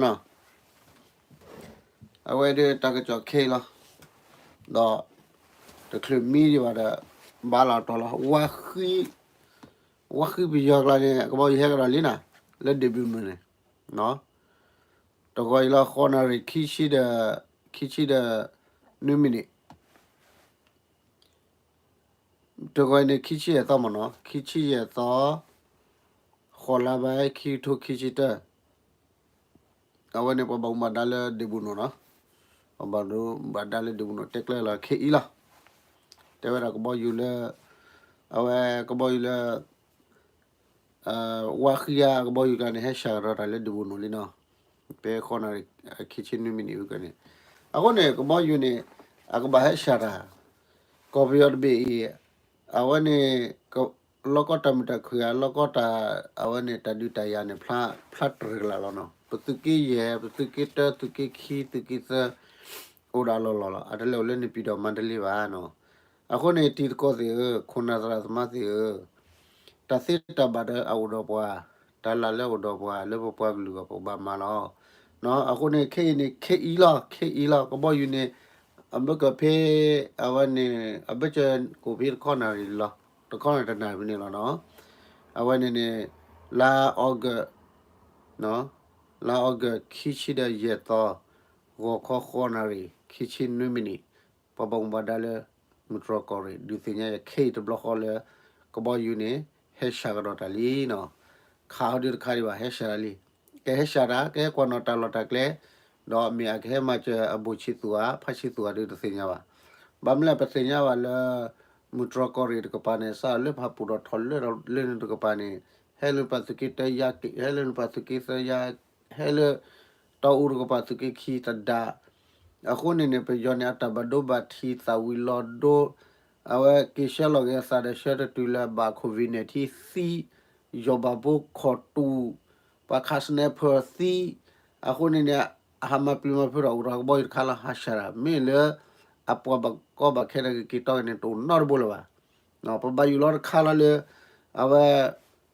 နီၤ, အဝဲဒၣ်တၢ်ကစီၣ်ခဲအံၤလီၤ, ဒီး တချုးမံဒံးဘၣ်ဒီး ဘၣ်လီၤတီၤလီၤ, ဝါဃံပယီၤကျါန့ၣ် ကဘီယူၤဟဲကဒီးလံနၤ, လၢဒ့ၣ်ဘုၣ်နုာ်န့ၣ်, တဂီၤအံၤလီၤ ဃိးနၣ်ရံၣ် ခံဆံဒီး ခံဆံဒီး နွံမံးနံး တဂီၤအံၤန့ၣ် ခံဆံယဲၢ်သီမ့ၢ်နီၤ, ခံဆံယဲၢ်သီ, ဃိးလါဘၣ် ခံကထိခံဆံတၢ, အဝဲန့ၣ် ပှၤဘၣ်မူဘၣ်ဒါလၢဒ့ၣ်ဘုၣ်နုာ်နီၤ, ပှၤဘၣ်မူဘၣ်ဒါလၢဒ့ၣ်ဘုၣ်နုာ် တဲကျဲလီၤခဲအံၤလီၤ, တဲဝဲဒၣ်ကဘီယူၤလၢ အဝဲကဘီယူၤလၢ ဝါဃံအကဘီယူၤကျါန့ၣ် ဟဲစှၤကဒီးတၢ်လၢဒ့ၣ်ဘုၣ်နုာ်လံနီၤ, ဖဲဃိးနၣ်ရံၣ် ခံဆံနွံမံးနံးအကန့ၣ်, အဃိန့ၣ် ကဘီယူၤန့ၣ် အကဘၣ်ဟဲစှၤတၢ်, ကီၢ်ပယီၤတဘ့ၣ်အံၤ အဝဲန့ၣ် လီၢ်ကီၢ်တၢ်မုာ်တၢ်ခုၣ်ဧါ လီၢ်ကီၢ်တၢ် အဝဲန့ၣ်တၢ်ဒုးတၢ်ယၤန့ၣ် ဖျါတြဲၤကလာ်လီၤနီၤ, ပသုးက့ယဲၢ် ပသုးက့တၢ သုးက့ခံ သုးက့သၢ အိၣ်ဒၣ်လီၢ်လီၢ်လီၤ, အတလဲၤအိၣ်လၢန့ၣ်ပံၤဒီးမါတလ့ဘၣ်နီၤ, အဃိန့ၣ် တံၤသကိးသ့ၣ်ဧၢ, ခိၣ်နၢ်သရၣ်သမါသ့ၣ်ဧၢ, တၢ်သ့တၢ်ဘၣ်ဒီးအအိၣ်ဒီးပှၤ, တၢ်လၢ်လၢအိၣ်ဒီးပှၤ လၢပပှၤကလုာ်အဂီၢ် ပကဘၣ်မၤလီၤ, အဃိန့ၣ် ခဲအံၤန့ၣ် ခဲအံၤလီၤ ခဲအံၤလီၤ ကဘီယူၤန့ၣ် အဘၢကဖဲ အဝဲန့ၣ် အဘၢကကိၣ်ဖဲတခီနၣ်ရံၣ်လီၤ, တခီနၣ်တနၣ်ရံၣ်န့ၣ်လီၤနီၤ, အဝဲန့ၣ်န့ၣ် လါအီကူး လါအီကူး ခံဆံဒီးယဲၢ်သီ, ဂီၤခီဃိးနၣ်ရံၣ် ခံဆံနွံမံးနံး, ပှၤဘၣ်မူဘၣ်ဒါလၢ မုၢ်တြီၢ်ကီၢ်ရ့ၣ် ဒုးသ့ၣ်ညါယၤခဲအံၤတဘျီဃီလၢ ကဘီယူၤန့ၣ် ဟဲစှၤကဒီးတၢ်လံနီၤ, ခးအီၤဒုးတခါဒံးဘၣ် ဟဲစှၤတၢ်လံ, ကဟဲစှၤတၢ် ကဟဲကွၢ်နီၣ်တၢ်လီၢ်တၢ်ကျဲ, ဒီးမ့ၢ်အကဟဲမၤစၢၤအဘိၣ်ဆံးသူၣ်ဧါ ဖါဆံးသူၣ်ဧါဒုးတသ့ၣ်ညါဘၣ်, ဘၣ်မနုၤလဲၣ် ပသ့ၣ်ညါဘၣ်လၢ မုၢ်တြီၢ်ကီၢ်ရ့ၣ်တကပၤန့ၣ် စးလၢဖးပူၤဒီးထီၣ်လၢလၢန့ၣ်တကပၤန့ၣ် ဟဲလၢပှၤသုးက့တၢယါ, ဟဲလၢပှၤသုးက့သၢယါ, ဟဲလၢ တီအူတကပၤသုးက့ခံသဒါ, အဃိန့ၣ်န့ၣ် ပယီၤန့ၣ် အတၢ်ဘၣ်ဒိဘၣ်ထံးသးဝံၤလီၤဒိ, အဝဲက့ၤဆှၢလီၤက့ၤအသးဒီးဆှၢတတုၤလၢဘၣ် COVID nineteen သံ, ယီၢ်ဘၣ်ဘိခီၣ်တူာ်, ပှၤခး sniper သံ, အဃိန့ၣ်န့ၣ် အဟးမၤပျံၤမၤဖုးဒီးအိၣ်ဒီးကဘီယူၤတခါလီၤ ဟးစှၤတၢ် မ့ၢ်လၢ အပှၤဘၣ်ကီဘၣ်ခဲဒီးကက့ၤတီဂ့ၤန့ၣ် တအိၣ်နီတဘိလၢၤဘၣ်, ပဘၣ်ယိၣ်လီၤတခါလီၤလၢ အဝဲ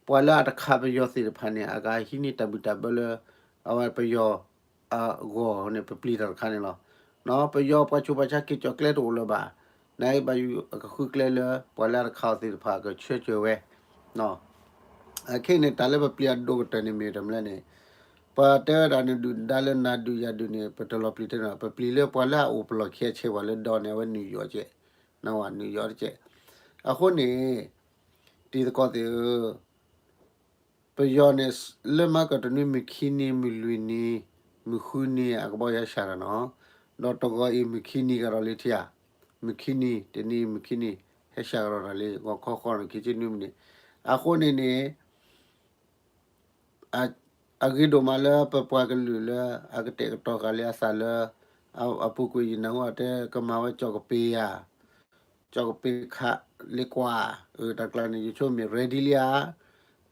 ပှၤလၢအတခးပယီၤသ့ၣ်တဖၣ်န့ၣ် အကဟံးန့ၢ်တၢ်ဘံၣ်တၢ်ဘၢလၢ အဝဲပယီၤ အဂီၢ်န့ၣ် ပပျံၤတၢ်တခါန့ၣ်လီၤ. ပယီၤပှၤဆူးပှၤဆါက့ၤကၠီၣ်ကျဲတအိၣ်လၢၤဘၣ်. နဘၣ်ယိၣ်အကဃုကျဲလၢ ပှၤလၢအတခးအီၤသ့ၣ်တဖၣ်ကဆၢစၢၤဝဲ. ခဲအံၤန့ၣ် တၢ်လၢပပျံၤအဒိၣ်ကတၢၢ်န့ၣ်မ့ၢ်တမလဲၣ်န့ၣ်, ပှၤတဲဝဲဒၣ်နဒုၣ်ဒါလၢနၤဒုၣ်ယၤဒုၣ်န့ၣ် ပတလီၤပျံၤထဲန့ၣ် ပပျံၤလၢပှၤလၢအအိၣ်ပလီၢ်ခံအဆဲးပှၤလၢဒီးန့ၣ် အဝဲနုာ်ယီၤကဲး, နဝဲနုာ်ယီၤတကဲး. အဃိန့ၣ် တံၤသကိးသ့ၣ်ဧၢ, ပယီၤန့ၣ် လၢမၤကတနွံမုၢ်ခံနံၤ မုၢ်လွံၢ်နံၤ မုၢ်ဃုနံၤ အကဘီယူၤဟဲစှၤတၢ်နီၤ, ဒီးတဂီၤအံၤမုၢ်ခံနံၤကဒီးလံထံဧါ, မုၢ်ခံနံၤ တနံၤမုၢ်ခံနံၤ ဟဲစှၤကဒီးတၢ်လံ ဂီၤခီဃိးနၣ်ရံၣ်ခံဆံနွံမံးနံး, အဃိန့ၣ်န့ၣ် အဂ့ၤဒိၣ်မးလၢပပှၤကလုာ်လၢ အကတဲာ်ကတီၤဃာ်လံအသးလၢ အပူၤကွံာ်ယနၢ်ဟူအတဲ ကမၤဝဲကၠီၣ်ကပ့ၤဧါ, ကၠီၣ်ကပ့ၤခးလ့ကွၢ်, တၢ်ကျါန့ၣ် ယဆိကမိၣ် ready လံဧါ,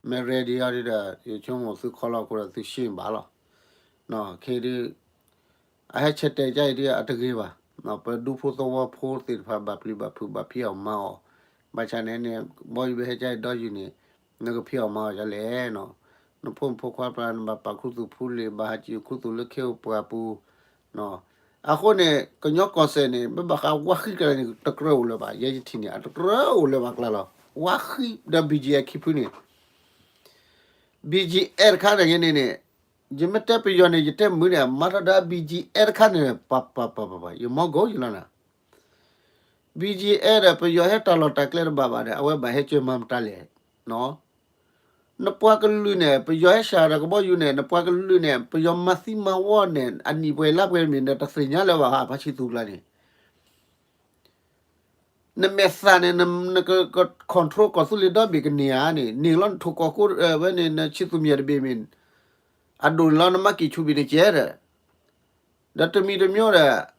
မ့ၢ် ready အီၤဒီး ယဆိကမိၣ်သုခီလီၤခိၣ်ဒီးသုရှ့ဘၣ်လီၤ. ခဲဒုး အဟဲဆဲးတဲာ်ကါအံၤဒ်အတဂ့ၤဘၣ်. ပဒူဖိသဝီဖိသ့ၣ်တဖၣ် ဘၣ်ပျံၤဘၣ်ဖုးဘၣ်ဖံးအီၣ်မၤအီၣ်, ဘၣ်ဆၣ်န့ၣ်န့ၣ် ဘီယူၤဘၣ်ဟဲကါအံၤဒီယူၤန့ၣ် နကဖံးအီၣ်မၤအီၣ်ဒ်လဲၣ်နီၤ, နဖိမုၣ်ဖိခွါပှၤ နဘၣ်ပာ်ခူသူၣ်ဖူလံာ် ဘၣ်ဟးစံၣ်ခူသူၣ်လၢခ့အိၣ်ပှၢ်ပူၤ, အဃိန့ၣ် ကညီကီၢ်စဲၣ်န့ၣ် မ့ၢ်ဘၣ်ဃးဝါဃံကျါန့ၣ် တကြၢးအိၣ်လၢၤဘၣ်, ယဲယထံၣ်န့ၣ် အတကြၢးအိၣ်လၢၤဘၣ်ကျါလီၤ. ဝါဃံဒီး ဘီၣ်ကၠံၣ်အဲၣ်ခံဖုန့ၣ် ဘီၣ်ကၠံၣ်အဲၣ်တခါန့ၣ်ဂ့ၤန့ၣ်န့ၣ်, ယမ့ၢ်တဲပယီၤန့ၣ် ယတဲမုာ်န့ၣ် မၤထီဒါ ဘီၣ်ကၠံၣ်အဲၣ်တခါန့ၣ် ပှၤပှၤပှၤပှၤ ယမီၢ်ကိးယလီၤနၤ, ဘီၣ်ကၠံၣ်အဲၣ်ဒီး ပယီၤဟဲတၢ်လီၢ်တၢ်ကျဲတဘၣ်ဘၣ်ဒီး အဝဲဘၣ်ဟဲကၢမၤမတၤလဲၣ်, နပှၤကလုာ်န့ၣ် ပယီၤဟဲစှၤဒီးကဘီယူၤန့ၣ် နပှၤကလုာ်န့ၣ် ပယီၤမၤသံမၤဝီန့ၣ် အနံၣ်ပှဲၤလါပှဲၤမ့ၢ် နတသ့ၣ်ညါလၢၤဘၣ်ဟါ ဖါဆံသူကျါန့ၣ် နမဲာ်သၣ်န့ၣ် နက control ကီၢ်သူလ့ၤဒီဘ့ၣ်ကန့ၢ်ဧါန့ၣ် န့ၢ်လီၤ နထိၣ်ကီၢ်ခိၣ်ဝဲန့ၣ် နဆံသူမံၤတဘ့ၣ်မ့ၢ် အဒိၣ်န့ၣ်လီၤ နမၤက့ၤဆူဘ့ၣ်တကဲဒီး ဒီးတမံၤတမံၤဒီး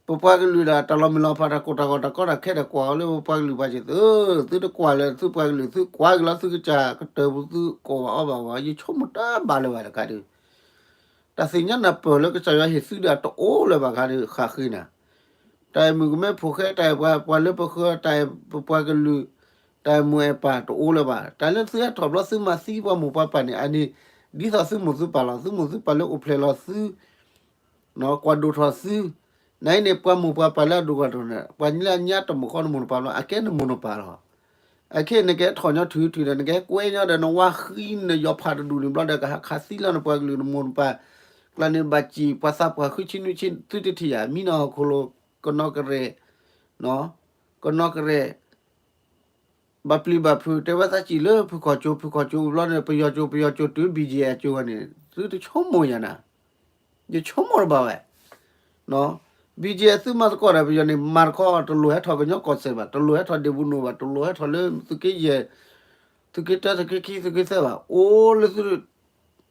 ပပှၤကလုာ်ဒီး တၢ်လီၤမုၢ်လီၤဖး တၢ်ကိၢ်တၢ်ဂီၤ တၢ်ကီတၢ်ခဲဒီး ကွၢ်အီၤလၢပပှၤကလုာ်ပှၤစ့ၢ်သု, သုတကွၢ်လၢသုပှၤကလုာ် သုကွၢ်က့ၤလီၤ သုကစၢ်ကတၢၢ်ပူၤ သုကိးဘၣ်အီဘၣ်ဝဲ ယဆိကမိၣ်တဘၣ်လၢၤဘၣ်တခါဒုး တၢ်သ့ၣ်ညါနၢ်ပၢၢ်လၢကစၢ်ယွၤဟ့ၣ်သုဒီး တအိၣ်လၢၤဘၣ်ခါဒုး ဃၣ်ဃ့နၤ, တၢ်အဲၣ်မုၣ်ကမဲဖိဃဲ တၢ်အဲၣ်ပှၤ ပှၤလၢပဃၢၤ တၢ်အဲၣ်ပပှၤကလုာ် တၢ်အဲၣ်မိၢ်အဲၣ်ပၢ်တအိၣ်လၢၤဘၣ်, တၢ်လၢသုဟဲထီၣ်ဘျီသုမၤသံပှၤမိၢ်ပှၤပၢ်န့ၣ် အန့ၣ် ဒ်သိးသုမိၢ်သုပၢ်လီၤ, သုမိၢ်သုပၢ်လၢအိၣ်ဖျဲၣ်လီၤသု, ကွၢ်ဒိၣ်ထီၣ်သု, နအံၤန့ၣ် ပှၤမိၢ်ပှၤပၢ်လၢအဒိၣ်ကွၢ်ဒိၣ်န့ၣ် ပှၤလၢအညါတမိၢ်ဃီနမိၢ်နပၢ်ဘျီ အကဲနမိၢ်နပၢ်လီၤ. အခဲအံၤနကဟဲထီၣ်ညီထုးထုးဒီး နကဟဲကွဲညီဒီး နဝါဃံနယီၤဖးတဒူၣ်န့ၣ်ဘျီဒီး ကဟးခးသံလီၤနပှၤကလုာ်နမိၢ်နပၢ်, ကျါန့ၣ်ဘၣ်စံၣ် ပှၤသးပှၢ်ဃုဆံနွံဆံ သုတထံၣ်ယၤ မံနီၤဟီၣ်ခိၣ်လိၤ ကနီၢ်ကရဲၣ်, ကနီၢ်ကရဲၣ် ဘၣ်ပျံၤဘၣ်ဖုး တဲဝဲသးစံၣ်လၢဖုခီၣ်ကၠိ ဖုခီၣ်ကၠိဘျီန့ၣ် ပယီၤကၠိ ပယီၤကၠိတုၤ BGF ကၠိဝဲန့ၣ် သုတဆိကမိၣ်ယၤနၤ, ယဆိကမိၣ်တဘၣ်ဝဲ, BGF သုမၤသကိးဒီးပယီၤန့ၣ် မၤတခီ တလိၣ်ဟဲထီၣ်ကညီကီၢ်စဲၣ်ဘၣ်, တလိၣ်ဟဲထီၣ်ဒ့ၣ်ပူၤနိၣ်ဘၣ်, တလိၣ်ဟဲထီၣ်လၢသုးက့ယဲၢ်, သုးက့တၢ သုးက့ခံ သုးက့သၢဘၣ်, အိၣ်လၢသု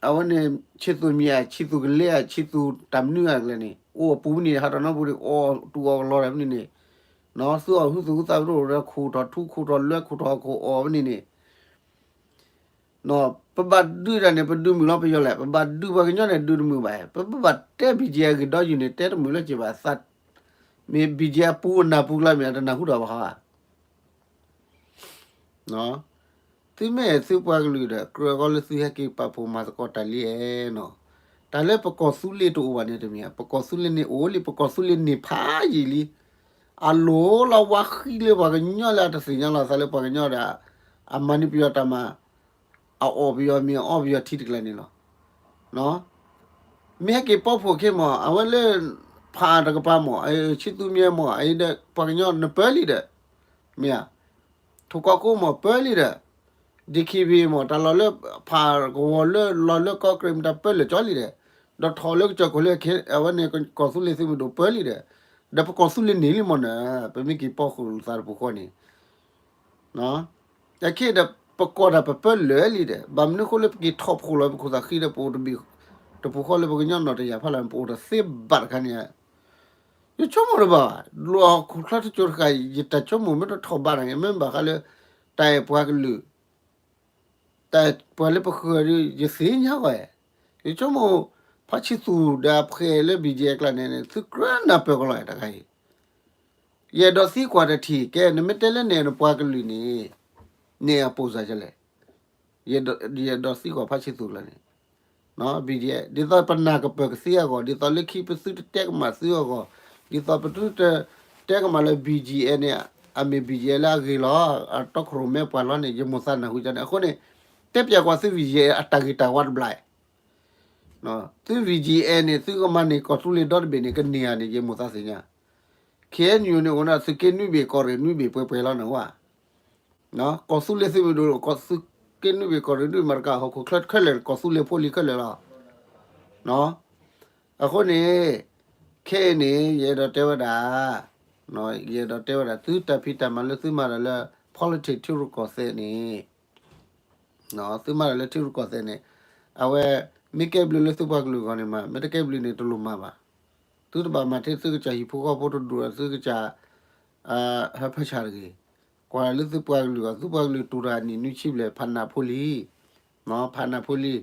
အဝဲန့ၣ် ဆံးသူၣ်မံၤဧါ ဆံးသူၣ်ကလဲဧါ ဆံးသူၣ်တၢ်မနုၤဧါကျဲန့ၣ် အိၣ်အပူၤမနုၤန့ၣ် ဟးထီၣ်နီတပူၤန့ၣ် အီၣ်တူၢ်အီၣ်ကလီတၢ်မနုၤန့ၣ်, သုအီၣ်ဟုသူၣ်ဟုသးပဒိၣ်ဒီး ခိၣ်ထီၣ်ထူ ခိၣ်ထီၣ်လွဲ ခိၣ်ထီၣ်ဟီၣ်ခိၣ်အီၣ်မနုၤန့ၣ်, ပဘၣ်ဒုးတၢ်န့ၣ် ပဒုးမုာ်လီၤပယီၤလဲၣ်, ပဘၣ်ဒုးပှၤကညီန့ၣ် ဒုးတမုာ်ဘၣ်, ပဘၣ်တဲ BGF ဂ့ၤဒီးယုၢ်န့ၣ် တဲတမုာ်လၢၤဘၣ်, သး မ့ၢ် BGF ပူၤနၢ်ပူၤကျါမ့ၢ် အတနၢ်ဟူဒီးဘၣ်ဃီဧါ သုမ့ၢ်သုပှၤကလုာ်ဒီး ကြၢးအဂီၢ်လၢသုဟဲက့ၤပာ်ဖှိၣ်မၤသကိးတၢ်လံဧါနီၤ, တၢ်လၢပကီၢ်သူလ့ၤတအိၣ်ဘၣ်န့ၣ်တမ့ၢ်ဧါ, ပကီၢ်သူလ့ၤန့ၣ်အိၣ်လံ, ပကီၢ်သူလ့ၤန့ၢ်ဖးယံာ်လံ, အလိၤလီၤဝါဃံလၢပှၤကညီလၢအတသ့ၣ်ညါလီၤသးလၢပှၤကညီဒီး အမၤန့ၢ်ပယီၤတၢ်မၤ အအီၣ်ပယီၤမ့ၢ်အီပယီၤထံတကျါန့ၣ်လီၤ. မ့ၢ်ဟဲက့ၤပာ်ဖှိၣ်ခ့မး အဝဲလၢ ဖးတကပၤမး ဆံသူမံၤမး အံၤဒီး ပှၤကညီနပၢလံဒီး မ့ၢ်ဧါ, ထိၣ်ကီးကိမးပၢလံဒီး DKBA မး တၢ်လီၢ်လၢ ဖးကဝီၤလၢလီၤလၢကီၢ်ကရ့ၣ်မတၤပၢလၢာ်ကၠီလံဒီး ဒီးထီၣ်လၢကစၢၢ်ခိၣ်လၢ အဝဲန့ၣ် ကီၢ်သူလ့ၤသုးမုၢ်ဒိၣ်ပၢလံဒီး ဒီးပကီၢ်သူလ့ၤန့ၢ်လံမးန့ၣ် ပမ့ၢ်က့ၤပာ်ဖှိၣ်လိာ်သးတပူၤဃီန့ၣ် အခဲဒီး ပကီၢ်ဒၣ်ပပၢလၢာ်လံဒီး ဘၣ်မနုၤဃိလၢပက့ၤထီၣ်ဖှိၣ်လီၤပခိၣ်သးဃံဒီး ပအိၣ်တဘ့ၣ်တပူၤဃီလၢပကညီနီၢ်တယၢ်ဖးလၢ်န့ၣ် ပအိၣ်တသ့ဘၣ်တခါန့ၣ် ယဆိကမိၣ်တဘၣ်ဘၣ်, လိၣ်ဟီၣ်ခိၣ်ချၢတစိၤတခါ ယတၢ်ဆိကမိၣ်မ့ၢ်တထီၣ်ဘးန့ၣ် မ့ၢ်ဘၣ်ဃးလၢ တၢ်အဲၣ်ပှၤကလုာ် တၢ်အဲၣ်ပှၤလၢပဃၢၤဒီး ယသ့ၣ်ညါဝဲ, ယဆိကမိၣ် ဖါဆံသူၣ်ဒီးအဖှဲးလၢ BGF ကျါန့ၣ် သုကြၢးနၢ်ပၢၢ်ကလီၤတခါအံၤ, ယအဲၣ်ဒိးသံကွၢ်တထံၣ် ကဲ နမ့ၢ်တဲလၢနအဲၣ်နပှၤကလုာ်န့ၣ် နအဲၣ်အပိၢ်စၢ်ကလဲၣ်, ယအဲၣ်ဒိးသံကွၢ်ဖါဆံသူၣ်ကျါန့ၣ် BGF ဒ်သိးပနၢ်ကပၢၢ်ကသ့အဂီၢ် ဒ်သိးလၢခံပသုတတဲကမၣ်သုအဂီၢ် ဒ်သိးပသုတတဲကမၣ်လၢ BGF န့ၣ် အမ့ၢ် BGF လၢအဂ့ၤလီၤ အတီခိၣ်ရိၣ်မဲပှၤလီၤန့ၣ် ယမိၢ်သးနၢ်ဟူကန့ၣ် အဃိန့ၣ် တဲပၠးကွၢ်သု BGF အတၢ်ဂ့ၤတၢ်ဝါတဘျီ သု BGF န့ၣ် သုကမၤန့ၢ်ကီၢ်သူလ့ၤဒီတဘ့ၣ်န့ၣ် ကန့ၢ်ဧါန့ၣ် ယမိၢ်သးသ့ၣ်ညါ KNU န့ၣ်အိၣ်န့ၣ် သုးက့နွံဘ့ၣ်ကီၢ်ရ့ၣ်နွံဘ့ၣ်ပှဲၤပှဲၤလီၤန့ၣ်ဝဲ ကီၢ်သူလ့ၤသုးမုၢ်ဒိၣ် သုးက့နွံဘ့ၣ်ကီၢ်ရ့ၣ်နွံဘ့ၣ်မၤတကး ဟီၣ်ခိၣ်ချၢခဲလၢာ် ကီၢ်သူလ့ၤဖိလံၤခဲလၢာ်လီၤ. အဃိန့ၣ် ခဲအံၤန့ၣ် ယအဲၣ်ဒိးတဲဝဲဒၣ် ယအဲၣ်ဒိးတဲဝဲဒၣ် သုတၢ်ဖံးတၢ်မၤလၢသုမၤတၢ်လၢ politics ထံရူၢ်ကီၢ်သဲးန့ၣ် သုမၤတၢ်လၢထံရူၢ်ကီၢ်သဲးန့ၣ် အဝဲ မ့ၢ်ကဲဘျုးလၢသုပှၤကလုာ်အဂီၢ်န့ၣ်မၤ မ့ၢ်တကဲဘျုးန့ၣ် တလိၣ်မၤဘၣ်. သုတဘၣ်မၤထဲသုကစၢ်ဟံၣ်ဖိဃီဖိတဒူၣ်ဒီးသုကစၢ် ဟၢဖၢဆၣ်တဂ့ၤ. ကွၢ်လၢသုပှၤကလုာ်အဂီၢ် သုပှၤကလုာ်တူၢ်တၢ်နံၣ်နွံဆံဘျဲၣ် ဖးနးဖိလံ ဖးနးဖိလံ.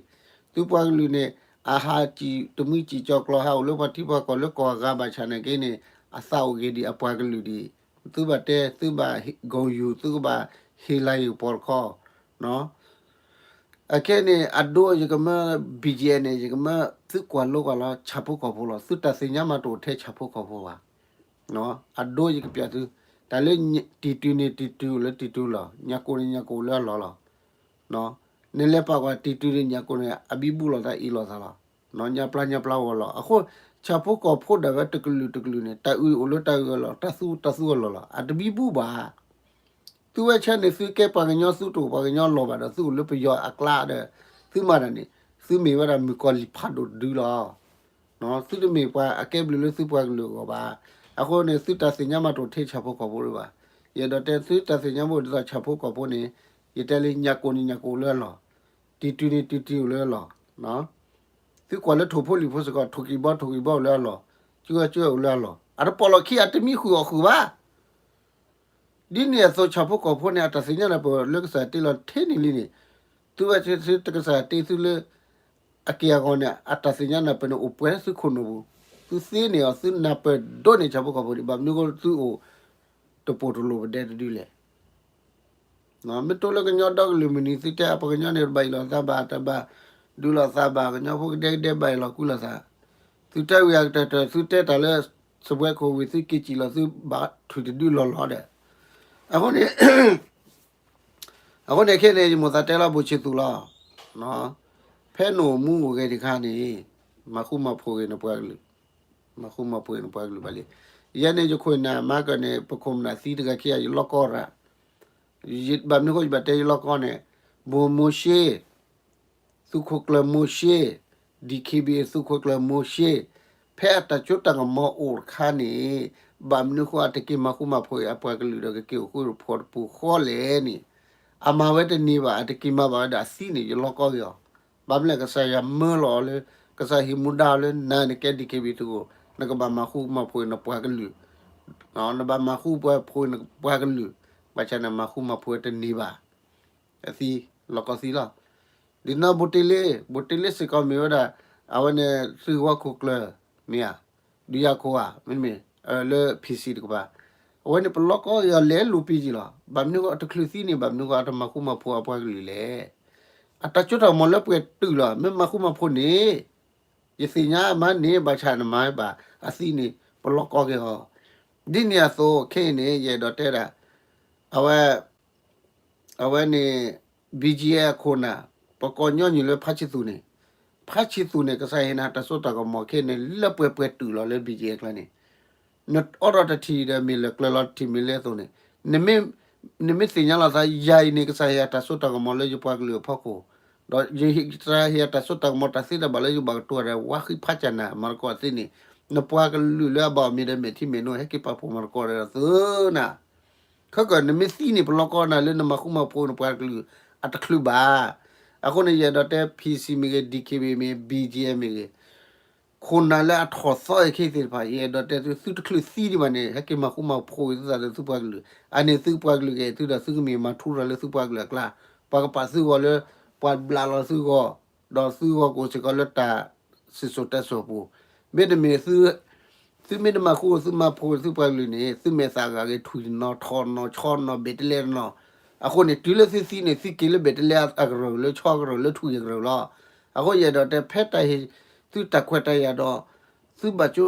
သုပှၤကလုာ်န့ၣ် အဟးစံၣ်တမှံစံၣ်ကၠီၤကျီၤ ဟးအိၣ်လၢပှၤထံပှၤကီၢ်လၢကီၢ်အဂၤဘၣ်ဆၣ်နာ်က့န့ၣ် အသးအိၣ်ဂ့ၤဒံးအပှၤကလုာ်ဒံး. သုဘၣ်တဲ သုဘၣ်ဂုဏ်ယူၢ် သုကဘၣ်ဟ့ၣ်လၤယုၢ်ပီၤတခီ အခဲန့ၣ် အဒိယကမၢ BGF န့ၣ် ယကမၢ သုကွၢ်လိကွၢ်လီၤ ဆၣ်ဖိကီၢ်ဖိလီၤ. သုတၢ်သ့ၣ်ညါမးတအိၣ်ထဲ ဆၣ်ဖိကီၢ်ဖိဘၣ်. အဒိယကပျးသု တၢ်လၢ တံၢ်တုၤန့ၣ် တံၢ်တုၤအိၣ်လၢတံၢ်တုၤလီၤ. ညၣ်ကိၣ်န့ၣ် ညၣ်ကိၣ်အိၣ်လၢအလီၢ်လီၤ. နလဲၤပာ်ကွၢ် တံၢ်တုၤန့ၣ် ညၣ်ကိၣ်န့ၣ် အဘံဘူလိာ်သးအ့ၣ်လိာ်သးလီၤ. ညါပျါညါပျါဂီၢ်လီၤ. အဃိ ဆၣ်ဖိကီၢ်ဖိဒၣ်ဝဲတကလုာ်တကလုာ်န့ၣ် တၢ်အုၣ်အိၣ်လၢတၢ်အုၣ်အလီၢ် တၢ်သူတၢ်သူအလီၢ်လီၤ. အတဘံဘူဘၣ်. သုဝဲဆဲန့ၣ် သုကဲပှၤကညီ သုတအိၣ်ပှၤကညီလီၤဘၣ်ဒီး သုအိၣ်လၢပယီၤအကျါဒီး သုမၤတၢ်န့ၣ် သုမ့ၢ်ဝဲဒၣ်မုၣ်ကီၤလံၢ်ဖးဒိၣ်တဒုလီၤ. သုတမ့ၢ်ပှၤအကဲဘျုးလၢသုပှၤကလုာ်အဂီၢ်ဘၣ်. အဃိန့ၣ် သုတၢ်သ့ၣ်ညါမးတအိၣ်ထဲဆၣ်ဖိကီၢ်ဖိဒံးဘၣ်. ယအဲၣ်ဒိးတဲသုတၢ်သ့ၣ်ညါမးအိၣ်ဒ်သိးဆၣ်ဖိကီၢ်ဖိန့ၣ် ယတဲလၢညၣ်ကိၣ်န့ၣ်ညၣ်ကိၣ်အိၣ်လၢအလီၢ်, တံၢ်တုၤန့ၣ်တံၢ်တုၤအိၣ်လၢအလီၢ်. သုကွၢ်လၢထိၣ်ဖိလံၣ်ဖိစ့ၢ်ကီး ထိၣ်ကံၢ်ဘီထိၣ်ကံၢ်ဘီအိၣ်လၢအလီၢ်, ကၠူဝဲကၠူဝဲအိၣ်လၢအလီၢ်. အတပိာ်လီၢ်ခံ အတမံဃုာ်အီၣ်ဃုာ်ဘၣ်. ဒ်န့ၣ်အသိးဆၣ်ဖိကီၢ်ဖိန့ၣ် အတၢ်သ့ၣ်ညါနၢ်ပၢၢ်လၢကစၢ်တ့လီၤထဲန့ၣ်လံန့ၣ်, သုဝဲသုတကစၢ်တ့သုလၢ အက့ၢ်အဂီၤန့ၣ် အတၢ်သ့ၣ်ညါနၢ်ပၢၢ်န့ၣ် အိၣ်ပှဲၤသုခိၣ်နူာ်ပူၤ, သုသ့န့ၢ်အီၤ သုနၢ်ပၢၢ်ဒိၣ်န့ၢ်ဆၣ်ဖိကီၢ်ဖိဒံး ဘၣ်မနုၤဃိသုအိၣ်တပိာ်တလိၤပဒဲတဒုလဲၣ်. မ့ၢ်တိလၢကညီဒီကလုာ်မုၢ်နံၤ သုတဲအပှၤကညီန့ၣ် တဘၣ်အ့ၣ်လိာ်သးဘၣ် တဘၣ် ဒုးလိာ်သးဘၣ်ကညီဖိကဒဲကဒဲဘၣ်အံၤလီၤကွံလိာ်သး, သုတဲဝံၤအကတၢၢ်တၢၢ် သုတဲတၢ်လၢ စပွဲခိၣ်ဝံၤ သုက့ၤစံၣ်လီၤ သုဘၣ်ထွံၣ်တဒုလီၢ်လီၤဒီး, အဃိန့ၣ် အဃိန့ၣ်ခဲန့ၣ် ယမိၢ်သးတဲလီၤဘိၣ်ဆံးသူၣ်လီၤ. ဖဲနအိၣ်မူအိၣ်ဂဲၤတခါန့ၣ် မၤဃူမၤဖိးဂ့ၤနပှၤကလုာ်, မၤဃူမၤဖိးဂ့ၤနပှၤကလုာ်ဘၣ်လံ. ယဲန့ၣ်ယခိၣ်နၢ်မၤကၢၢ်န့ၣ် ပခိၣ်ပနၢ်သံတဂၤခံဂၤ ယလီၢ်ကီရၣ်, ဘၣ်မနုၤဃိယဘၣ်တဲယလီၢ်ကီန့ၣ်, ဘိၣ်မိၤၡ့ သုးခိၣ်ကျၢၢ်မိၤၡ့, ဒံၣ်ခ့ဘံၣ် သုးခိၣ်ကျၢၢ်မိၤၡ့, ဖဲအတၢ်စိတၢ်ကမီၤအိၣ်တခါန့ၣ် ဘၣ်မနုၤဃိအတက့ၤမၤဃူမၤဖိးအပှၤကလုာ်ဒီး ကက့ၤအိၣ်ဃူအိၣ်ဖိးတပူၤဃီလဲၣ်န့ၣ်, အမၤဝဲတန့ၢ်ဘၣ် အတက့ၤမၤဘၣ်ဝဲဒီးအသံန့ၣ် ယလီၢ်ကီက့ၤအီၤ. ဘၣ်မနုၤလဲၣ် ကစၢ်ယွၤမၢလီၤအီၤလၢ ကစၢ်ဟ့ၣ်မူဒါအီၤလၢ နၤနကဲဒံၣ်ခ့ဘံၣ်သုးခိၣ် နကဘၣ်မၤဃူမၤဖိးနပှၤကလုာ်, နဘၣ်မၤဃူမၤဖိးနပှၤကလုာ်, ဘၣ်ဆၣ်န့ၣ်မၤဃူမၤဖိးတန့ၢ်ဘၣ် အသံ, လီၢ်ကီသံလီၤ. ဒ်န့ၣ်ဘိၣ်တ့လ့, ဘိၣ်တ့လ့စ့ၢ်ကီးမ့ၢ်ဝဲဒၣ် အဝဲန့ၣ်သုးဝီခိၣ်ကျၢၢ်မ့ၢ်ဧါ, ဒုးယၤခိၣ်ဧါ, မ့တမ့ၢ် လၢ PC တကပၤ, အဝဲန့ၣ်ပလီၢ်ကီက့ၤအီၤလဲၤလိာ်ပံၤက့ၤလီၤ. ဘၣ်မနုၤဃိအတချုးသံန့ၣ် ဘၣ်မနုၤဃိအတမၤဃူမၤဖိးအပှၤကလုာ်လဲၣ်. အတၢ်စိတၢ်ကမီၤလၢပှဲၤတုာ်လီၤ မ့ၢ်မၤဃူမၤဖိးန့ၣ် ယသ့ၣ်ညါမးန့ၣ် ဘၣ်ဆၣ်နမၤဘၣ်အသံန့ၣ် ပလီၢ်ကီက့ၤအီၤ. ဒ်န့ၣ်အသိး ခဲအံၤန့ၣ် ယအဲၣ်ဒိးတဲဒၣ် အဝဲ အဝဲန့ၣ် BGF အခိၣ်နၢ် ပကိးညီနုၢ်လၢဖါဆံသူးန့ၣ်, ဖါဆံသူးန့ၣ် ကစၢ်ဟ့ၣ်နၤတၢ်စိတၢ်ကမီၤခဲအံၤန့ၣ် လၢပှဲၤပှဲၤတုာ်လီၤလၢ BGF ကျါန့ၣ် နအိးထီၣ်တထံၣ်ဒီးမ့ၢ်လၢကျၢၤလီၤတထံၣ်မ့ၢ်လၢအသိးန့ၣ်, နမ့ၢ်သ့ၣ်ညါလီၤသးယၤအံၤန့ၣ် ကစၢ်ဟ့ၣ်အတၢ်စိတၢ်ကမီၤလၢယပှၤကလုာ်အဖီခိၣ်, ဒီးယကစၢ်ဟ့ၣ်အတၢ်စိတၢ်ကမီၤတၢ်သ့တၢ်ဘၣ်လၢယဘၣ်ကတိၤဒီးဝါဃံဖးစၢ်နၤ မၤသကိးအသ့န့ၣ်, နပှၤကလုာ်လၢအဘၣ်အီၤမ့ၢ်ဒီးမဲာ်ထံမဲာ်နိ ဟဲက့ၤပာ်ဖှိၣ်မၤသကိးဒီးသုနၤ ခဲကၢၢ် နမ့ၢ်သံန့ၣ် ပလီၢ်ကီနၤလၢနမၤဃူမၤဖိးနပှၤကလုာ်အတချုးဘၣ်. အဃိန့ၣ် ယအဲၣ်ဒိးတဲ PC မ့ၢ်ဂ့ၤ, DKBA မ့ၢ်ဂ့ၤ, BGF မ့ၢ်ဂ့ၤ, ခိၣ်နၢ်လၢအထီၣ်သီအံၤခဲအံၤသ့ၣ်တဖၣ် ယအဲၣ်ဒိးတဲသု သုတချုးသံဒံးဘၣ်န့ၣ် ဟဲက့ၤမၤဃူမၤဖိးသုသးဒီးသုပှၤကလုာ်, အန့ၣ်သုပှၤကလုာ်ကအဲၣ်သုဒီးသုကမ့ၢ်မၤထူရၤလၢသုပှၤကလုာ်အကျါ, ပှၤကပာ်သုဂီၤလၢ ပှၤဘျးလီၤသုဂီၤ, ဒီးသုဂီၤကအိၣ်စ့ၢ်ကီးလၢတၢ်စံၣ်စိၤတဲစိၤအပူၤ, မ့တမ့ၢ် သုမ့ၢ်တမၤဃူ သုမၤဖိးသုပှၤကလုာ်န့ၣ် သုမဲာ်သၣ်ဂၤဂ့ၤ ထွံၣ်တနီၤ ထီၣ်တနီၤ ဆီတနီၤ ဘ့ၣ်တလဲတနီၤ, အဃိန့ၣ် တုၤလၢသုသံန့ၣ် သုက့ၤလၢဘ့ၣ်တလဲအကရၢၢ် လၢဆီကရၢၢ် လၢထွံၣ်အကရၢၢ်လီၤ. အဃိယအဲၣ်ဒိးတဲ ဖဲတၢ်ဟ့ၣ်သုတၢ်ခွဲးတၢ်ယာ်ဒီး သုဘၣ်ကၠိ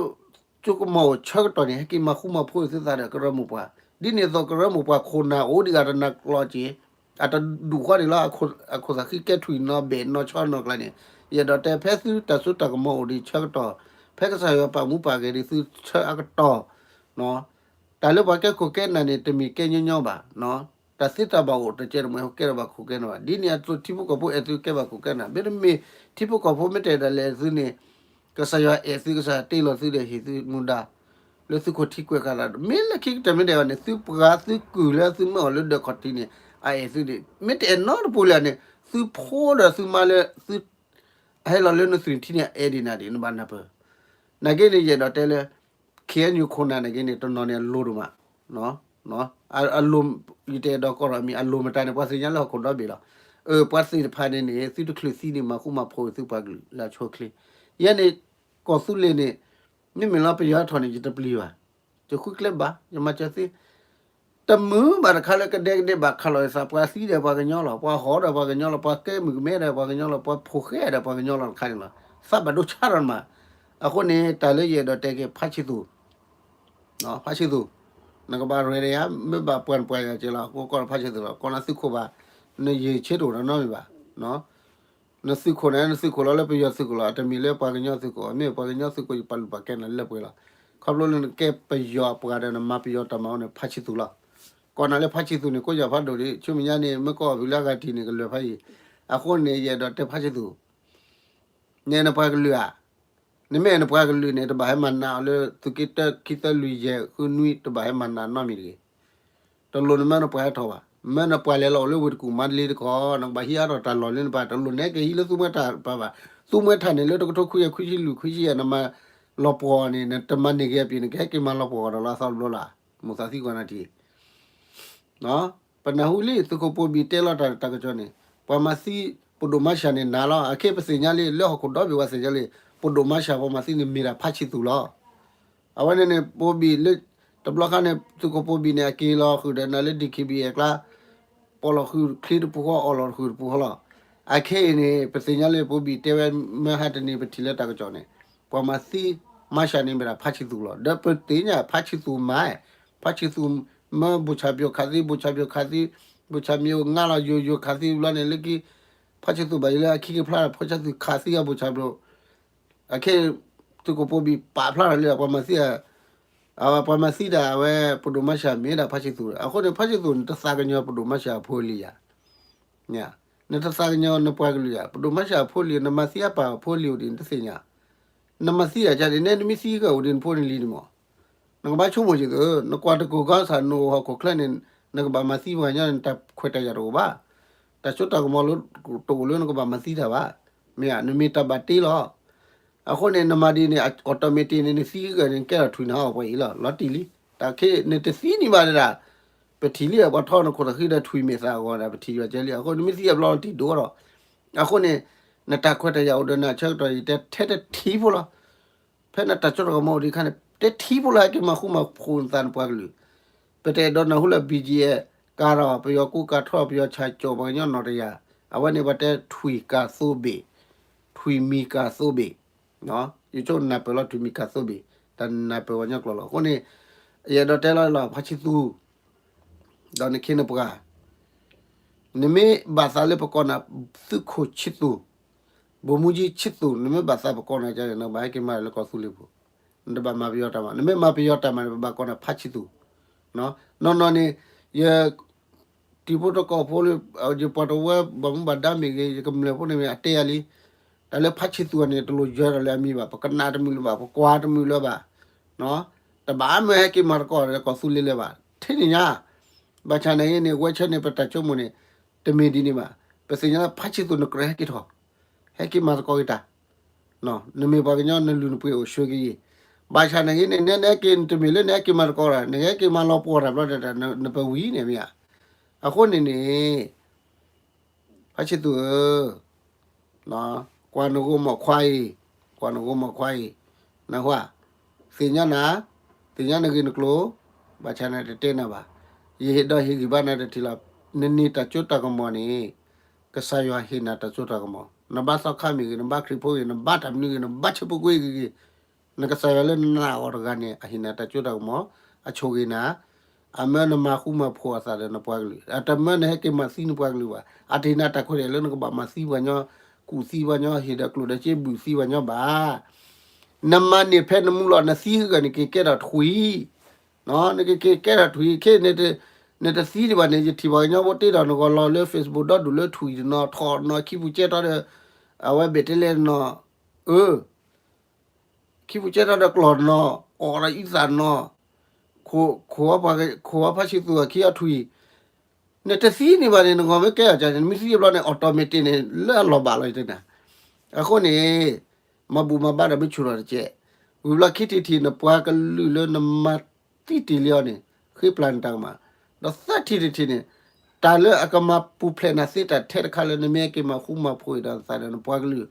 ကၠိကမီၤအိၣ်ဆၢကတီၢ်န့ၣ် ဟဲက့ၤမၤဃူမၤဖိးသုသးဒီးကရၢမိၢ်ပှၢ်, ဒ်န့ၣ်အသိး ကရၢမိၢ်ပှၢ်ခိၣ်နၢ်အိၣ်ဒံးဂၤတနၤကျီက့ၤ အတဒူၣ်ဃီန့ၣ်လီၤ. အခိၣ်သးဃံကဲထွံၣ်နီၤ ဘ့ၣ်နီၤ ဆီနီၤကျါန့ၣ်, ယအဲၣ်ဒိးတဲ ဖဲသုတၢ်စိတၢ်ကမီၤအိၣ်ဒံးဆၢကတီၢ်, ဖဲကစၢ်ယွၤပာ်မူပာ်ဂဲၤဒံးသုဆၢအကတီၢ်, တၢ်လၢပှၤကဲခိၣ်ကဲနၢ်န့ၣ် တမ့ၢ်ကဲညီညီဘၣ်, တၢ်သ့တၢ်ဘၣ်အိၣ်တကဲတမှဲ ကဲထီၣ်ဘၣ်ခိၣ်ကဲနၢ်ဘၣ်. ဒ်န့ၣ်အသိး ထံဖိကီၢ်ဖိအဲၣ်သုကဲဘၣ်ခိၣ်ကဲနၢ်, မ့တမ့ၢ် ထံဖိကီၢ်ဖိမ့ၢ်တအဲၣ်ဒိးလဲၤသုန့ၣ်, ကစၢ်ယွၤအဲၣ်သု ကစၢ်ယွၤတ့လီၤသုဒီးဟ့ၣ်သုမူဒါ လၢသုခိၣ်ထံကွဲးဃာ်လီၤ. မ့ၢ်လၢခံကတၢၢ်မ့ၢ်တအဲၣ်ဘၣ်န့ၣ် သုပှၤသုကုၢ်လၢသုမၢအီၤလၢဒၢးခီၣ်ထံးန့ၣ် အအဲၣ်သုဒံး, မ့ၢ်တအဲၣ်နီတပူၤလၢာ်န့ၣ် သုဖိဒီးသုမါလၢသု အဟဲလီၤလၢနသုးထံန့ၣ် အအဲၣ်ဒံးနၤဒံး နဘၣ်နၢ်ပၢၢ်. နာ်က့န့ၣ် ယအဲၣ်ဒိးတဲလၢ KNU ခိၣ်နၢ်နာ်က့န့ၣ် တနီၤန့ၣ်အလိၤဒိၣ်မး, အလိၤ, ယတအဲၣ်ဒိးကိးထီၣ်မံၤ အလိၤမတၤန့ၣ် ပှၤသ့ၣ်ညါလၢဟီၣ်ခိၣ်ဒီဘ့ၣ်လီၤ. အၢ ပှၤသ့ၣ်တဖၣ်န့ၣ်န့ၣ် သုတချုးသံန့ၣ် မၤဃူမၤဖိးသုပှၤကလုာ်လၢအဆိအချ့. ယဲန့ၣ် ကီၢ်သူလ့ၤန့ၣ် မ့မ့ၢ်လၢပယီၤထီၣ်န့ၣ် ယတပျံၤဘၣ်, ယဃုကျဲဘၣ် ယမၤစၢၤသ့ တမုာ်ဘၣ်တခါလၢကဒဲကဒဲဘၣ်ခးလီၤအသး ပှၤသံဒီးပှၤကညီလီၤ, ပှၤဟီၣ်ဒီးပှၤကညီလီၤ, ပှၤကဲမုၢ်ကမဲဒီးပှၤကညီလီၤ, ပှၤဖိဃဲဒီးပှၤကညီလီၤတခါန့ၣ်လီၤ. သးဘၣ်ဒိဆါဒီးနမး. အဃိန့ၣ် တၢ်လၢယအဲၣ်ဒိးတဲက့ၤ ဖါဆံသူး, ဖါဆံသူး, နကဘၣ်ရဲၣ်ဒီးယၤ မ့ၢ်ဘၣ်ပှၢ်နပှၢ်ယၤက့ၤလီၤ ကိးဒီးဖါဆံသူးလီၤ, ကိးနၤသုးခိၣ်ဘၣ်, နယံာ်ဆ့တအိၣ်ဒီးနီတမံၤဘၣ်. နသုးခိၣ်န့ၣ် နသုးခိၣ်လီၤလၢပယီၤသုးခိၣ်လီၤ, အတမ့ၢ်လၢပှၤကညီသုးခိၣ်, မ့ၢ်ပှၤကညီသုးခိၣ် ယပာ်လုၢ်ပာ်ကဲနၤလၢပှဲၤလီၤ. ခီဖျိလၢနကဲပယီၤအပှၤဒီးနမၤပယီၤတၢ်မၤအိၣ်န့ၣ် ဖါဆံသူးလီၤ. ကိးနၤလၢဖါဆံသူးန့ၣ် ကိးယၤဖးဒိၣ်ဒံး, ဆူမဲာ်ညါန့ၣ် မ့ၢ်ကိးအီၤဖုလၢအဂၤတံၢ်န့ၣ် ကလၢာ်ဖးယံာ်. အဃိန့ၣ် ယအဲၣ်ဒိးတဲဖါဆံသူး နအဲၣ်နပှၤကလုာ်ဧါ, နမ့ၢ်အဲၣ်နပှၤကလုာ်န့ၣ် တဘၣ်ဟဲမၤနးအီၤလၢ သုးက့တၢ ခံသၢ လွံၢ် ယဲၢ် ဃု နွံ တဘၣ်ဟဲမၤနးနီတမံၤတဂ့ၤ. တလိၣ်နမၢနပှၤဟဲထီၣ်ဘၣ်, မၢနပှၤလဲၤလီၤအိၣ်လၢဝ့ၢ်တကူၣ်မါတလ့တခီ, နကဘၣ်ဟံးအါထီၣ်တၢ်လီၢ်လၢနပှၤ, တလိၣ်နဟဲက့ၤဟံးလၢသူမှဲထၢ်ပၢ်ဘၣ်, သူမှဲထၢ်န့ၣ် လၢတကထိခွံကယၤခွံဆံလွံၢ်ခွံဆံယဲၢ် နမၤလီၤပှီၢ်အီၤန့ၣ် နတမၤန့ၢ်က့ၤအပျ့ၤ နကဟဲက့ၤမၤလီၤပှီၢ်အီၤဒီးလၢအသီတဘျီလီၤ. မိၢ်သးသံကွၢ်နၤထံၣ် ပနၢ်ဟူလံ သုးခိၣ်ပိာ်ဘံၣ်တဲလီၤတၢ်တၢ်ကစီၣ်န့ၣ် ပှၤမၤသံ ပဒိၣ်မါၡၢ်န့ၣ်နၤလီၤ. အခဲပသ့ၣ်ညါလံ လၢဟီၣ်ခိၣ်ဒီဘ့ၣ်ပှၤသ့ၣ်ညါလံ ပဒိၣ်မါၡၢ်ပှၤမၤသံန့ၣ်မ့ၢ်ဒၣ်ဖါဆံသူးလီၤ. အဝဲန့ၣ်န့ၣ် ပိာ်ဘံၣ်လၢ တဘျီခါန့ၣ် သုးခိၣ်ပိာ်ဘံၣ်န့ၣ် အက့ၤလီၤဃုာ်ဒီးနၤလၢ DKBA အကျါ ပိာ်လီၤဃုာ်ချ့တပူၤဃီ အီၣ်လီၤဃုာ်တပူၤဃီလီၤ. အခဲအံၤန့ၣ် ပသ့ၣ်ညါလၢပအိၣ်ဘံၣ်တဲဝဲ မၢဟါတနံၤပထံၣ်လၢတၢ်ကစီၣ်န့ၣ် ပှၤမၤသံ မၤရှးန့ၣ်မ့ၢ်ဒၣ်ဖါဆံသူးလီၤ. ဒီးပသ့ၣ်ညါဖါဆံသူးမၤ, ဖါဆံသူးမၢဘိၣ်ဆၣ်ဘျိးခးသံ ဘိၣ်ဆၣ်ဘျိးခးသံ ဘိၣ်ဆၣ်မၠိးငါလီၤယိာ်ယိာ်ခးသံဘျီန့ၣ် လၢခံ ဖါဆံသူးဘၣ်ယိၣ်လၢအခံကဖျါဖီဆါသူးခးသံအဘိၣ်ဆၣ်ဘျိး အခဲ သုးခိၣ်ပိဘံၣ်ပာ်ဖျါထီၣ်လၢပှၤမၤသံ ပှၤမၤသံတၢ်အဝဲ ပဒိၣ်မၤရှးမ့ၢ်ဒၣ်ဖါဆံသူး အဃိန့ၣ် ဖါဆံသူးန့ၣ် တသးကညီၤပဒိၣ်မၤရှးအဖိအလံၤယၤ နတသးကညီၤနပှၤကလုာ်ယၤ ပဒိၣ်မၤရှးအဖိအလံၤ နမၤသံအပၢ်အဖိအလံၤအိၣ်ဒံးနတသ့ၣ်ညါ နမၤသံယၤကန့ၣ် နဲနမ့ၢ်သံကအိၣ်ဒံးနဖိနလံၤန့ၣ်မး နကဘၣ်ဆိကမိၣ်က့ၤသု နကွၢ်တကိၢ်ကီစၢ် နအိၣ်ဟီၣ်ခိၣ်ချၢန့ၣ် နကဘၣ်မၤသံပှၤကညီန့ၣ် တၢ်ခွဲးတၢ်ယာ်တအိၣ်ဘၣ် တၢ်စိတၢ်ကမီၤလၢတအိၣ်လၢနကဘၣ်မၤသံတၢ်ဘၣ် မ့ၢ်ဧါ နမ့ၢ်တၢ်ဘၣ်တ့လီၤ အဃိန့ၣ် နမၤဒ်န့ၣ် automatic န့ၣ် နသံကဂၤန့ၣ် ကဲထီၣ်ထွံၣ်နဟးအီၣ်ပှဲၤအံၤလီၤ လီၤတံၢ်လံ တၢ်ခဲ နတသံန့ၣ်ဘၣ်ဒၣ် ပထံၣ်လံ ပှၤထီနခိၣ်တဃံဒီးထွံၣ်မဲာ်သၣ်အဂီၢ်ဒၣ် ပထံၣ်ဘၣ်ကဲလံ အဃိနမ့ၢ်သံအဘျီနတံၢ်ဒိၣ်ဒီး အဃိန့ၣ် နတၢ်ခွဲးတၢ်ယာ်အိၣ်ဒီးနၤဆၢကတီၢ်အံၤ တဲထဲတထံၣ်ဖိလီၤ ဖဲနတၢ်စိတၢ်ကမီၤအိၣ်ဒံးအခါန့ၣ် တဲထံၣ်ဖိလီၤ ဟဲက့ၤမၤဃူမၤဖိးနသးနပှၤကလုာ် ပတအဲၣ်ဒိးနၢ်ဟူလၢ ဘီၣ်ကၠံၣ်အဲၣ် ကၤထီၣ် ပယီၤကူကၤထီၣ် ပယီၤဆၣ်ကၠီၣ် ပှၤကညီနီၢ်တယၢ် အဝဲန့ၣ် ပှၤတဲထွံၣ်ကၤသိဘ့ၣ် ထွံၣ်မံၤကၤသိဘ့ၣ် ယဆိကမိၣ်နၢ်ပၢၢ်လီၤထွံၣ်မံၤကၤသိဘ့ၣ် တၢ်နၢ်ပၢၢ်ပှၤကညီကျိာ်လီၤ အဃိန့ၣ် ယအဲၣ်ဒိးတဲလီၤလီၤ ဖါဆံသူး ဒီးနခ့နပှၤ နမ့ၢ်ဘၣ်သးလၢပကိးနၤ သုးခိၣ်ဆံသူး ဗိုလ်မှူးကြီးဆံသူး နမ့ၢ်ဘၣ်သးပကိးနၤကန့ၣ် နဘၣ်ဟဲက့ၤမၤလၢကီၢ်သူလ့ၤပူၤ နတဘၣ်မၤပယီၤတၢ်မၤ နမ့ၢ်မၤပယီၤတၢ်မၤန့ၣ် ပဘၣ်ကိးနၤဖါဆံသူး နီၢ်နီၢ်န့ၣ် ယ တံၤဖိသကိးဖိလၢ ယပှၤတဝၢဘၣ်မူဘၣ်ဒါမ့ၢ်ဂ့ၤ ယကမျၢၢ်ဖိန့ၣ်မ့ၢ်အတဲယၤလံ တၢ်လၢဖါဆံသူးန့ၣ် တလိၣ်ယၢၤတၢ်လၢအမံၤဘၣ် ပကနၣ်တမုာ်လၢၤဘၣ် ပကွၢ်တမုာ်လၢၤဘၣ် တဘၣ်မၢဟဲက့ၤမၤသကိးဒီးကီၢ်သူလ့ၤလၢၤဘၣ် ထဲန့ၣ်ညါ ဘၣ်ဆၣ်နာ်က့န့ၣ် ဝဲဆၢန့ၣ် ပတၢ်ဆိကမိၣ်န့ၣ် တမ့ၢ်ဒ်န့ၣ်ဘၣ် ပသ့ၣ်ညါလၢဖါဆံသူးနကြၢးဟဲက့ၤထီၣ် ဟဲက့ၤမၤသကိးက့ၤတၢ် နမ့ၢ်ပှၤကညီနလုၢ်နပှ့ၤအိၣ်ဆှၢက့ၤယံၤ ဘၣ်ဆၣ်နာ်က့န့ၣ် နဲနဟဲက့ၤနတမ့ၢ်လၢနဟဲက့ၤမၤသကိးတၢ် နကဟဲက့ၤမၤလီၤပှီၢ်တၢ်ဘျီဒီး နပဝံၤန့ၣ်မ့ၢ်ဧါ အဃိန့ၣ်န့ၣ် ဖါဆံသူးဧၢ ကွၢ်နဂိၢ်မိၢ်ခွါအံၤ, ကွၢ်နဂိၢ်မိၢ်ခွါအံၤ, နၢ်ဟူဧါ, သ့ၣ်ညါနၤ, သ့ၣ်ညါနဂ့ၢ်နကျိၤ, ဘၣ်ဆၣ်နတတဲနၤဘၣ်. ယဟ့ၣ်ဒီးဟ့ၣ်ဂံၢ်ဘါနၤတထံၣ်လီၤ. နန့ၢ်တၢ်စိတၢ်ကမီၤန့ၣ် ကစၢ်ယွၤဟ့ၣ်နၤတၢ်စိတၢ်ကမီၤ, နဘါသီခါမ့ၢ်ဂ့ၤ, နဘါခရံာ်ဖိဂ့ၤ, နဘါတၢ်မနုၤဂ့ၤ, နဘါဆၢဖိကွ့ဂ့ၤဂ့ၤ နကစၢ်ယွၤလၢနနာ်အီၤတဂၤန့ၣ် အဟ့ၣ်နၤတၢ်စိတၢ်ကမီၤ, အဆိၣ်ဂ့ၤနၤ, အမၢနမၤဃူမၤဖိးအသးဒီးနပှၤကလုာ်, အတမၢနဟဲက့ၤမၤသံနပှၤကလုာ်ဘၣ်, အတဟ့ၣ်နၤတၢ်ခွဲးတၢ်ယာ်လၢနကဘၣ်မၤသံပှၤကညီ, ကူၣ်သံပှၤကညီ, ဟ့ၣ်ဒီးကျိၣ်ဒီးစ့ဘုၣ်သံပှၤကညီဘၣ်. နမၤန့ၢ်ဖဲနမူလီၤ, နသံဂၤန့ၣ် က့ၤကဲထီၣ်ထွံၣ် နက့ၤက့ၤကဲထီၣ်ထွံၣ်, ခဲအံၤ နတသံဒံးဘၣ်န့ၣ် ယထံၣ်ပှၤကညီဖိတ့ထီၣ်နဂီၢ်လီၤလၢ Facebook ဒီဒူၣ်လၢထွံၣ်တနီၤ, ထီၣ်တနီၤ, ခံပူၤကဲထီၣ်ဒီး အဝဲဘ့ၣ်တဲလဲၣ်တနီၤ, အၢ ခံပူၤကဲထီၣ်ဒီးကျီၢ်တနီၤ, အီၣ်ဒီးအံသၣ်တနီၤ, ခိးဝဲဖါဆံသူးအခံအထွံၣ်, နတသံန့ၢ်ဘၣ်န့ၣ် နဂီၢ်မ့ၢ်ကဲအီၤကန့ၣ် နမ့ၢ်သံအဘျီန့ၣ် automatic န့ၣ် လၢအလီၢ်ဘၣ်လီၤယတဲနၤ. အဃိန့ၣ် မၤဘူၣ်မၤဘါဒီးမ့ၢ်ဆူၣ်ထီၣ်တကဲး, ဝံၤဘျီခံထံၣ်တထံၣ် နပှၤကလုာ်လၢနမၤသံတ့ၢ်လံအီၤန့ၣ် ဃ့ပျၢ်နတၢ်ကမၣ်, ဒီးသၢထံၣ်တထံၣ်န့ၣ် တၢ်လၢအကမၤပူၤဖျဲးနၤသ့တၢ်ထဲတခါလၢ နမ့ၢ်ဟဲက့ၤမၤဃူမၤဖိးဒီးသးဒီးနပှၤကလုာ်,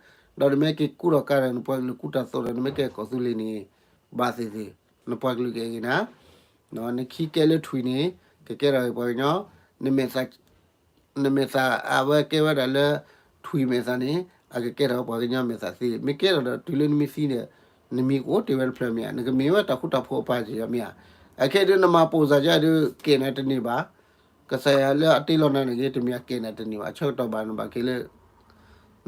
ဒီးနမ့ၢ်ဟဲက့ၤကူဒီးကၤဒီးနပှၤကလုာ်ကူတၢ်သိးဒီး နမ့ၢ်ကဲကီၢ်သူလ့ၤန့ၣ် ဘၣ်သ့ၣ်သ့ၣ် နပှၤကလုာ်ကအဲၣ်ဂ့ၤနၤ နခံကဲလၢထွံၣ်န့ၣ် ကကဲထီၣ်ပှၤကညီ, နမဲာ်သၣ်, နမဲာ်သၣ်အဝဲကဲဝဲဒၣ်လၢ ထွံၣ်မဲာ်သၣ်န့ၣ် အကကဲထီၣ်ပှၤကညီမဲာ်သၣ်သ့, မ့ၢ်ကဲထီၣ်ဒီးတုၤလၢနမ့ၢ်သံဒီး နမံၤကအိၣ်တ့ၢ်ဝဲတဖျၢၣ်မ့ၢ်ဧါ, နကမ့ၢ်ဝဲတၢ်ဃူတၢ်ဖိးအပၢ်က့ၤမ့ၢ်ဧါ, အခဲဒုးနမၤပိာ်စၢ်ကဲဒုးကဲနၤတန့ၢ်ဘၣ်, ကစၢ်ယွၤလၢအတ့လီၤနၤန့ၣ်ဂ့ၤ တမ့ၢ်အကဲနၤတန့ၢ်ဘၣ်, အဆၢကတီၢ်ဘၣ်နဘၣ်က့ၤလၢ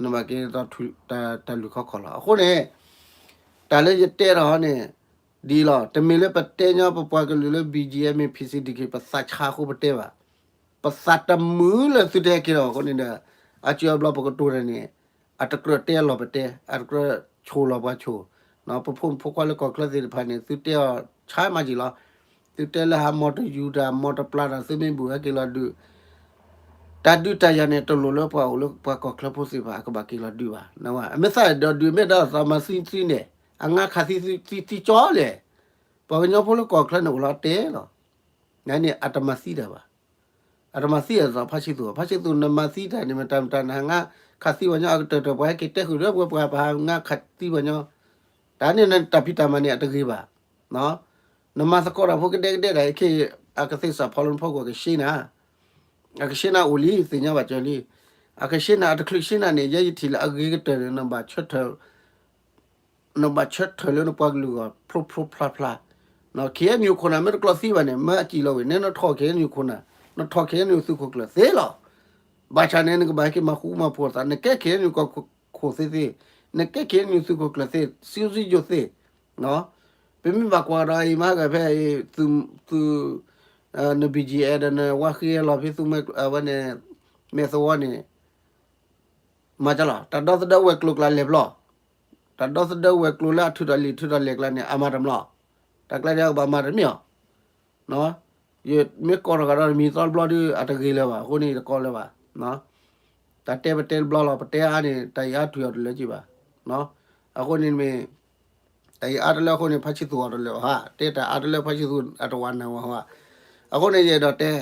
နဘၣ်က့ၤတၢ်လုၢ်ခီၣ်ခီၣ်လီၤ. အဃိန့ၣ် တၢ်လၢယတဲထီၣ်န့ၣ် ဒ်လီၤ, တမ့ၢ်လၢပတဲညီပပှၤကလုာ်လၢ ဘီၣ်ကၠံၣ်အဲၣ် မ့ၢ် ပံၣ်စံၣ်ဒံၣ်က့ၣ် ပသးဆါအဃိပတဲဘၣ်, ပသးတမုာ်လၢသုတဲက့ၤလီၤအဃိန့ၣ်ဒီး အစုအဘျီပကတိၤတၢ်န့ၣ် အတကြၢးတဲအလီၢ်ပတဲ, အတကြၢးဆိၣ်လီၤပှၤဆိၣ်, ပဖိမုၣ်ဖိခွါလၢကီၢ်ချၢသ့ၣ်တဖၣ်န့ၣ် သုတဲအီၤဆါမးက့ၤလီၤ, သုတဲလၢဟးမီၤတယူၤတၢ်မီၤတပျၢ်တၢ် သုမ့ၢ်ဘူၣ်ဟဲက့ၤလီၤဒုး, တၢ်ဒုးတၢ်ယၤန့ၣ် တလိၣ်လၢပှၤအိၣ်လၢပှၤကီၢ်ချၢဖိသ့ၣ်တဖၣ် အကဘၣ်က့ၤလီၤဒုးဘၣ်, အမ့ၢ်သးဒီးဒုးမ့ၢ်ဒီးသးမၤသံသံန့ၣ် အငါခးသံသံကၠီလဲၣ်, ပှၤကညီဖိလၢကီၢ်ချၢန့ၣ်အိၣ်လီၤတဲလီၤ, နန့ၣ်အတမၤသံတၢ်ဘၣ်, အတမၤသံအသးဖါဆံသူး, ဖါဆံသူးနမၤသံတၢ်န့ၣ် မတၤမတၤနဟးငါခးသံပှၤကညီ အကတၢၢ်တၢၢ်ပှၤဟဲက့ၤတဲဃုာ်လၢပှၤပှၤပဟးငါခးသံပှၤကညီ, တၢ်န့ၣ်နတၢ်ဖံးတၢ်မၤန့ၣ်အတဂ့ၤဘၣ်, နမၤသကိးတၢ်ဖိကဒဲကဒဲဒၣ်ခဲအံၤ အကသ့ၣ်စးဖီလၢနဖီကွၢ်ကရှ့နၤ အကရှ့နၤအိၣ်လံ သ့ၣ်ညါဘၣ်ကၢၤလံ, အကဆှၢနၤ အတချုးဆှၢနၤန့ၣ် ယဲယထံၣ်လၢအဂ့ၤကတၢၢ်န့ၣ် နဘၣ်ဆၢထၢၣ် နဘၣ်ဆၢထၢၣ်လၢနပှၤကလုာ်အဂီၢ် ဖျိဖျိဖျါဖျါ, ခ့ၣ်အဲၣ်ယူၣ်ခိၣ်နၢ် မ့ၢ်တကျိးသံဘၣ်န့ၣ် မၢအစံၣ်လီၤဝံၤ နဲနထီၣ်ခ့ၣ်အဲၣ်ယူၣ်ခိၣ်နၢ်, နထီၣ်ခ့ၣ်အဲၣ်ယူၣ်သုးခိၣ်ကျၢၢ်သ့လီၤ. ဘၣ်ဆၣ်န့ၣ် နကဘၣ်ဟဲက့ၤမၤဃူမၤဖိးသး နကဲခ့ၣ်အဲၣ်ယူၣ်ကီၢ်ခိၣ်သ့သ့, နကဲခ့ၣ်အဲၣ်ယူၣ်သုးခိၣ်ကျၢၢ်သ့ စံယိၣ်သ့, ပမ့ၢ်ဘၣ်ကွၢ်ဒီးအံၤမၤဟဲဂၤဖဲအံၤ သုး န ဘီၣ်ကၠံၣ်အဲၣ် ဒီးနဝါဃံအလီၢ်ဖဲသုး အဝဲန့ၣ် မဲာ်သဝီန့ၣ် မၤကလီၤ တၢ်ဒီသဒၢဝဲၤကျိၤကျါလဲၤဘျီ, တၢ်ဒီသဒၢဝဲၤကျိၤလၢအထုးထီၣ်လံာ်ထုးထီၣ်လဲၤကျါန့ၣ် အမၤတမျီ, တၢ်ကျါဒ်ကဘၣ်မၤတမ့ၢ်အီၤ, ယမ့ၢ်ကိးထီၣ်ဃာ်ဒီးမံၤသီတဘျီဒီး အတဂ့ၤလၢၤဘၣ်, အဃိန့ၣ်ယတကိးလၢၤဘၣ်, တၢ်တဲပတဲတဘျီလီၤ, ပတဲအါန့ၣ် တၢ်အံၤအါထုးအီၤတလၢက့ၤဘၣ်, အဃိန့ၣ်မ့ၢ် တၢ်အံၤအါတလၢအဃိန့ၣ် ဖါဆံသူးအီၤတလၢာ်ဘၣ်, တဲတၢ်အါတလၢဖါဆံသူးအတဝးနၢၤဝဲဘၣ်, အဃိန့ၣ်ယအဲၣ်ဒိးတဲ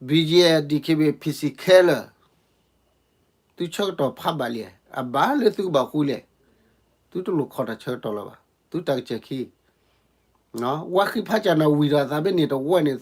ဘီၣ်ကၠံၣ်အဲၣ် ဒံၣ်ခ့ဘ့ၣ် ဖံးစံၣ်ခဲလၢာ် သုဆၢကတီၢ်ဖးဘၣ်လံ, အဘၣ်လၢသုကဘၣ်ဃူလဲၣ်, သုတလိၣ်ခီၣ်တၢ်ဆၢကတီၢ်လၢၤဘၣ်, သုတၢ်ကစၢၢ်ခံ, ဝါဃံဖးစၢ်နၢ်ဝံၤဒီးသးဘ့ၣ်န့ၣ်တဝဲန့ၣ်